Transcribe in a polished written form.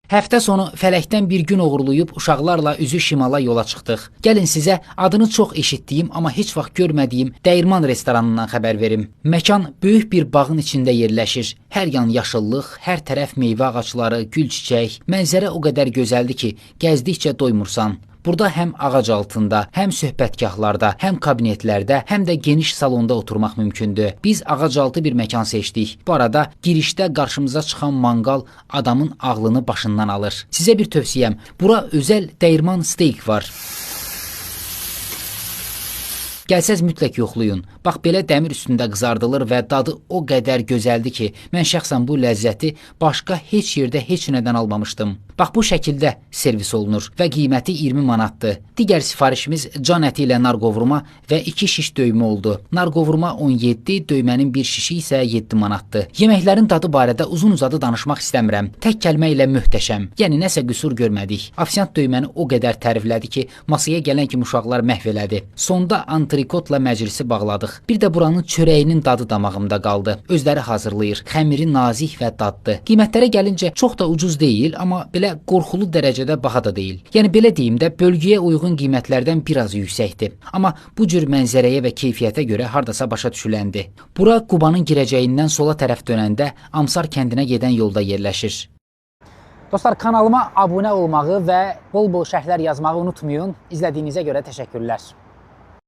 Həftə sonu fələkdən bir gün oğurlayıb uşaqlarla üzü şimala yola çıxdıq. Gəlin sizə adını çox eşitdiyim, amma heç vaxt görmədiyim Dəyirman restoranından xəbər verim. Məkan böyük bir bağın içində yerləşir. Hər yan yaşıllıq, hər tərəf meyvə ağacları, gül çiçək. Mənzərə o qədər gözəldir ki, gəzdikcə doymursan. Burada həm ağac altında, həm söhbətgahlarda, həm kabinetlərdə, həm də geniş salonda oturmaq mümkündür. Biz ağacaltı bir məkan seçdik. Bu arada girişdə qarşımıza çıxan manqal adamın ağlını başından alır. Sizə bir tövsiyəm, bura özəl dəyirman steak var. Gəlsəz mütləq yoxlayın. Bax belə dəmir üstündə qızardılır və dadı o qədər gözəldir ki, mən şəxsən bu ləzzəti başqa heç yerdə heç nədən almamışdım. Bax bu şəkildə servis olunur və qiyməti 20 manatdır. Digər sifarişimiz can əti ilə nar qovurma və 2 şiş döymə oldu. Nar qovurma 17, döymənin bir şişi isə 7 manatdır. Yeməklərin dadı barədə uzun-uzadı danışmaq istəmirəm. Tək kəlmə ilə möhtəşəm. Yəni nəsə qüsur görmədik. Ofisiant döyməni o qədər təriflədi ki, masaya gələn kimi uşaqlar məhv elədi. Sonda antrikotla məclisi bağladıq. Bir də buranın çörəyinin dadı damağımda qaldı. Özləri hazırlayır. Xəmiri nazik və dadlı. Qiymətlərə gəlincə çox da ucuz deyil, amma belə qorxulu dərəcədə baha da deyil. Yəni belə deyim də, bölgəyə uyğun qiymətlərdən biraz yüksəkdir. Amma bu cür mənzərəyə və keyfiyyətə görə hardasa başa düşüləndi. Bura Qubanın girəcəyindən sola tərəf dönəndə Amsar kəndinə gedən yolda yerləşir. Dostlar, kanalıma abunə olmağı və bol-bol şərhlər yazmağı unutmayın. İzlədiyinizə görə təşəkkürlər.